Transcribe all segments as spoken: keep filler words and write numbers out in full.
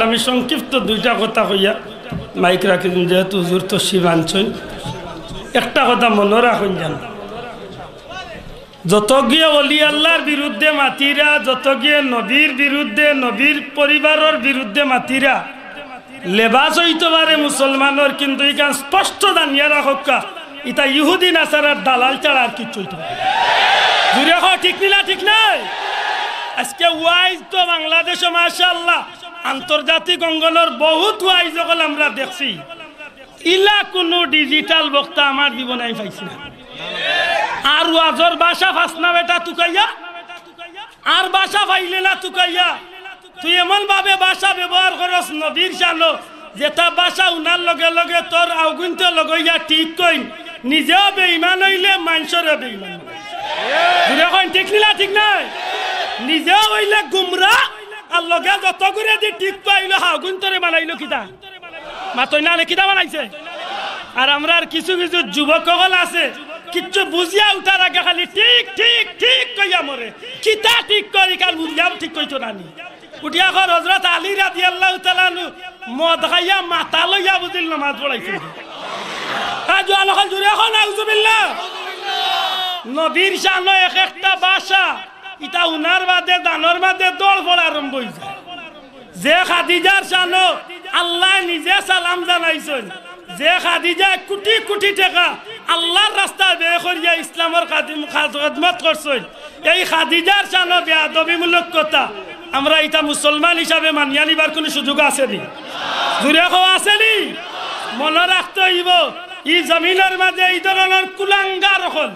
আমি সংক্ষিপ্ত দুইটা কথা কইয়া মাইক রাখি দিন, যেহেতু হুজুর তশরিফ আনছইন। একটা কথা মনো রাখইন যেন, যতগিয়ে অলি আল্লাহর বিরুদ্ধে মাতিরা, যতগিয়ে নবীর বিরুদ্ধে, নবীর পরিবারর বিরুদ্ধে মাতিরা, লেবাস অইতো পারে মুসলমানর, কিন্তু ইখান স্পষ্ট জানিয়া রাখউক্কা, ইতা ইহুদি নাসারার দালাল ছাড়া আর কিচ্ছু অইতো পারে না। জুরে কও, ঠিক নি না, ঠিক নায়? আজকে ওয়াইজ তো বাংলাদেশো মাশাআল্লাহ আন্তর্জাতিক অঙ্গনর বহুত ওয়াইজ অকল আমরা দেখছি। ইলা কুনু digital বক্তা আমার জীবনে আমি পাইছি না। আর ওয়াজর ভাষা পাস না বেটা তুকাইয়া, আর ভাষা পাইলে না তুকাইয়া। তুই এমন ভাবে ভাষা ব্যবহার করস নবীর শানো, যেটা ভাষা হুনার লগে লগে তোর আউগুইন্তে লগইয়া ঠিক কইন, নিজেও বেঈমান অইলে মানষরেও বেঈমান। জুরে কইন, ঠিক নি না, ঠিক নায়? নিজেও অইলে গুমরা, আর লগে যতগুরে দি ঠিক কইলো, আউগুইন্তরে বানাইলো কিতা? মাতইন না নি, কিতা বানাইছে? আর আমরার কিছু কিছু যুবক অকল আছে, কিচ্ছু বুঝিয়া উঠার আগে খালি ঠিক, ঠিক, ঠিক কইয়া মরে। কিতা ঠিক করি, কাল বুঝিয়াও ঠিক কইতো না নি। উঠিয়া কর, হযরত আলী রাদিয়াল্লাহু তাআলা আনহু মদ খাইয়া মাতাল অইয়া বুঝিল নমাজ পড়াইছে। হ্যাঁ, জোয়ান অকল জুরে কও, নাউজুবিল্লাহ। নবীর শানো এক একটা ভাষা, ইটা হুনার বাদে জানর মাঝে দড় পড়া আরম্ভ অইযায়। যে খাদিজার শানো আল্লায় নিজে সালাম জানাইছইন, যে খাদিজায় কুটি কুটি টেকা আল্লার রাস্তায় ব্যয় করিয়া ইসলামর খাদিম-, খাদ-, খেদমত করছইন, এই খাদিজার শানো বেয়াদবিমূলক কথা আমরা ইটা মুসলমান হিসাবে মানিয়া নিবার কুনু সুযোগ আছে নি? জুরে কও, আছে নি? মনো রাখতে অইবো, ই জমিনর মাঝে ই ধরনর কুলাঙ্গার অকল,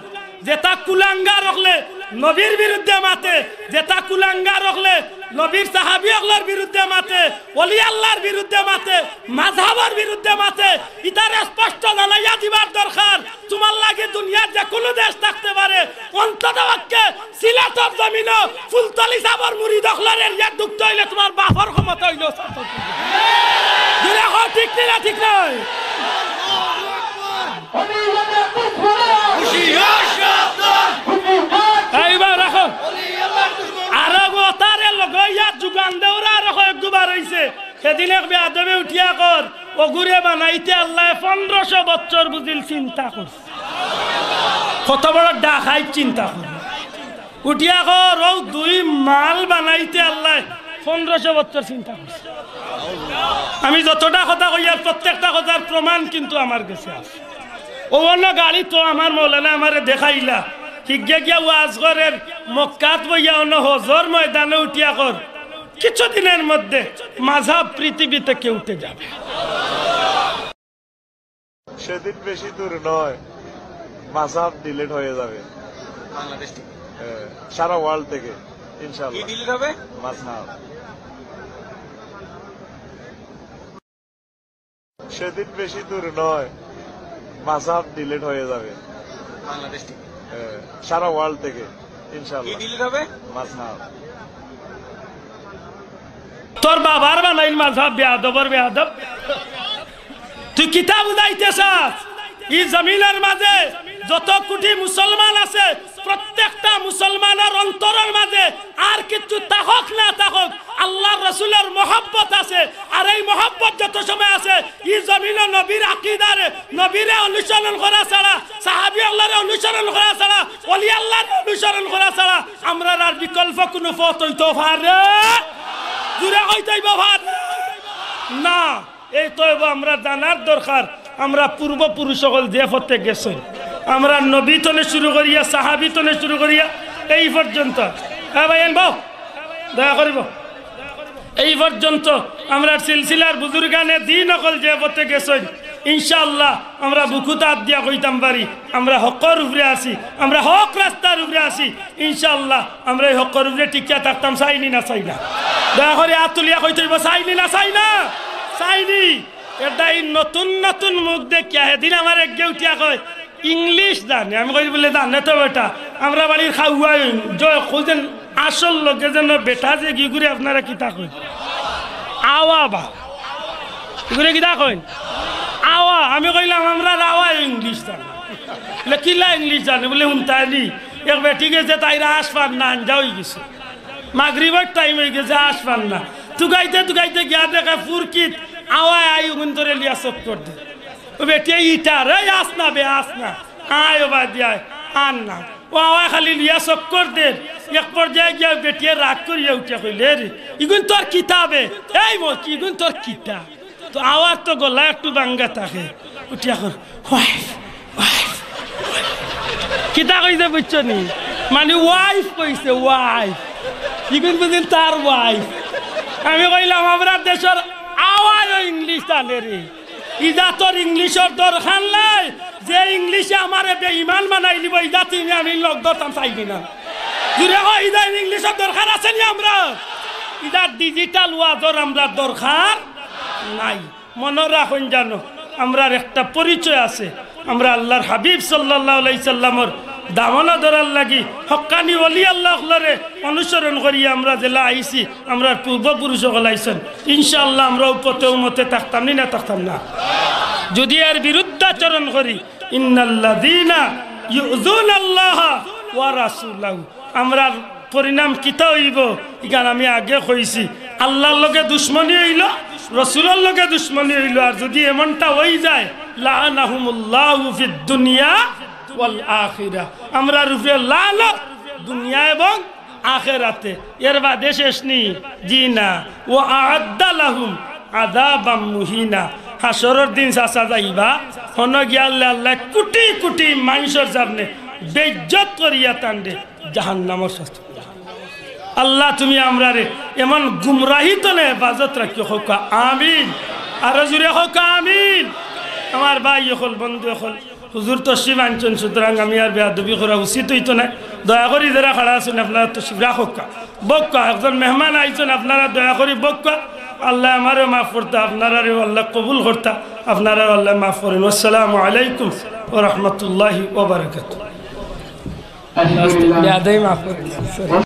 যেটা কুলাঙ্গার অকলে নবীর বিরুদ্ধে মাতে, যেটা কুলাঙ্গার অকলে নবীর সাহাবী অকলর বিরুদ্ধে মাতে, অলি আল্লার বিরুদ্ধে মাতে, মাযহাবর বিরুদ্ধে মাতে, ইতারে স্পষ্ট জানাইয়া দিবার দরকার। তুমার লাগি দুনিয়ার যে কুনু দেশ থাকতে পারে, অন্তত পক্ষে সিলেটর জমিনো ফুলতলি সাবর মুরিদ অকলর এরিয়াত ঢুকতে অইলে তুমার বাপর ক্ষমতা অইলেও ছাড়তো না। জুরে কও, ঠিক নি না, ঠিক নায়? এইবার রাখো। আরো গো তারে লগইয়া যুগান দেউরা আরো কয়েকগু বার অইছে। সেদিন এক বেয়াদবে উঠিয়া কর, অগুরে বানাইতে আল্লায় পনরোশো বছর বুঝিল চিন্তা করছে। কত বড় ডাকাইত চিন্তা কর। উঠিয়া কর, অউ দুই মাল বানাইতে আল্লায় পনরোশো বছর চিন্তা করছে। আমি যতটা কথা কইয়ার, প্রত্যেকটা কথার প্রমাণ কিন্তু আমার গেছে আছে। অউ অনো গাড়ি তো আমার মৌলানা আমারে দেখাইলা, হিগে গিয়া ওয়াজ করের, মক্কাত বইয়া অনো হজর ময়দানো উঠিয়া কর, কিছুদিনের মধ্যে মাযহাব পৃথিবী থেকে উঠে যাবে। সেদিন বেশি দূর নয়, মাযহাব ডিলিট হয়ে যাবে। বাংলাদেশ থেকে? হ্যাঁ, সারা ওয়ার্ল্ড থেকে, ইনশাআল্লাহ। কি ডিলিট হবে? মাযহাব। সেদিন বেশি দূর নয়, মাযহাব ডিলিট হয়ে যাবে। বাংলাদেশ থেকে? হ্যাঁ, সারা ওয়ার্ল্ড থেকে, ইনশাআল্লাহ। কি ডিলিট হবে? মাযহাব। তোর বাবার বানাইল মাযহাব, বেয়াদবর বেয়াদব। তুই কিতা বুঝাইতে চাস? ই জমিনর মাঝে যত কোটি মুসলমান আছে, প্রত্যেকটা মুসলমানর অন্তরর মাঝে আর কিচ্ছু থাকউক না থাকউক, আল্লার রসুলর মহব্বত আছে। আর এই মহব্বত যত সময় আছে, ই জমিনো নবীর আকিদারে, নবীরে অনুসরণ করা ছাড়া, সাহাবী অকলরে অনুসরণ করা ছাড়া, অলি আল্লারে অনুসরণ করা ছাড়া আমরার আর বিকল্প কুনু পথ অইতো পারে? জুরে কইতে অইবো পারে? না। এই তো অইবো আমরা জানার দরকার, আমরা পূর্বপুরুষ অকল যে পথে গেছইন, আমরার নবী তনে শুরু করিয়া, সাহাবী তনে শুরু করিয়া এই পর্যন্ত। হ্যাঁ ভাই, আনবো, দয়া করিব। এই পর্যন্ত আমরার সিলসিলার বুজুর্গানে দ্বীন অকল যে পথে গেছইন, ইনশাআল্লাহ আমরা বুকুত আত দিয়া কইতাম পারি, আমরা হকর উপরে আছি, আমরা হক রাস্তার উপরে আছি। ইনশাআল্লাহ আমরা এই হকর উপরে টিকিয়া থাকতাম, চাই নি না চাই না? দয়া করি আত তুলিয়া কইতে অইবো, চাই নি না চাই না? চাই নি। এটা এই নতুন নতুন মুখ দেখিয়া, হেদিন আমার একগে উঠিয়া কয়, "ইংলিশ জানে।" আমি কই, "বলে জানে তো বেটা, আমরা বাড়ির খাওয়াই জয় খুঁজেন আসল লোকে যেন বেটা যে কি করে আপনারা কিতা কই আওয়া বা কি করে কিতা কইন আওয়া।" আমি কইলাম, "আমরা রাওয়া ইংলিশ জানে।" বলে, "কিলা ইংলিশ জানে?" বলে, "হুনতায়নি, এক বেটি গেছে, তাইর আশ পার না, আঞ্জা অই গেছে, মাগরিবর টাইম অই গেছে, আশ পার না।" তুকাইতে তুকাইতে গিয়া দেখে ফুরকিত আওয়ায় আই উগুন ধরে লিয়া চক্কর দে। ও বেটিয়ে ইটার, "এই আস না বে, আস না, আয় ও বাদি আয়, আর না।" ও আওয়ায় খালি লিয়া চক্কর দের। এক পর্যায়ে গিয়া বেটিয়ে রাগ করিয়া উঠিয়া কইলে, "রে, ইগুন তোর কিতা বে? এই মকি, ইগুন তোর কিতা?" তো আওয়ার তো গলা একটু ভাঙ্গা থাকে, উঠিয়া কর, "ওয়াইফ, ওয়াইফ।" কিতা কইছে বুঝছো নি? মানে ওয়াইফ কইছে, ওয়াইফ। ইগুন বুঝিন তার ওয়াইফ। আমি কইলাম, "আমরার দেশর আওয়ায়ও ইংলিশ জানে রে। ইজাতর ইংলিশর দরকার নাই, যে ইংলিশে আমারে বেঈমান বানাইলিবো, ইজাত ইনি আমি লগ ধরতাম চাইবি না।" জুরে কও, ইজাত ইংলিশর দরকার আছে নি আমরার? ইজাত ডিজিটাল ওয়াজর আমরার দরকার নাই। মনো রাখইন জানো, আমরার একটা পরিচয় আছে। আমরা আল্লার হাবিব সাল্লাল্লাহু আলাইহি সাল্লামর দামানা ধরার লাগি হক্কানি ওলি আল্লা অকলরে অনুসরণ করি আমরা যেলা আইছি, আমরার পূর্বপুরুষ অকল আইছইন। ইনশাআল্লাহ আমরাও পথে উমতে থাকতাম নি না থাকতাম না? যুদি এর বিরুদ্ধাচরণ করি, ইন্নাল্লাযীনা ইউযুনাল্লাহা ওয়া রাসূলাহু, আমরার পরিণাম কিতা অইবো? ইখান আমি আগে কইছি, আল্লার লগে দুশমনি অইলো, রসুলর লগে দুশমনি অইলো। আর যুদি এমনটা অই যায়, লাআনাহুমুল্লাহু ফিদ দুনিয়া ওয়াল আখিরা, আমরার উপরে লানত দুনিয়া এবং আখেরাতে। এর বাদে শেষ নি? জি না। ওয়া আ'আদ্দা লাহুম আযাবাম মুহিনা। হাশরর দিন চাচা যাইবা, হনো গিয়া আল্লায়, আল্লায় কুটি কুটি মানষর সামনে বেইজ্জত করিয়া তানরে জাহান্নামর শাস্তি। আল্লাহ, তুমি আমরারে এমন গুমরাহি তনে হেফাজত রাখিও, কউক্কা আমিন। আরো জুরে কউক্কা আমিন। আমার ভাই অকল, বন্ধু অকল, হুজুর তশরিফ আনছইন, সুতরাং আমি আর বেয়াদবি করা উচিত অইতো নায়। দয়া করি যেরা খাড়া আছইন, আপনারা তশরিফ রাখউক্কা, বউক্কা। একজন মেহমান আইছইন, আপনারা দয়া করি বউক্কা। আল্লায় আমারেও মাফ করতা, আপনারারেও আল্লায় কবুল করতা, আপনারারেও আল্লায় মাফ করইন। আসসালামু আলাইকুম ওয়া রাহমাতুল্লাহি ওয়া বারাকাতুহু। বেয়াদবি মাফ করতা।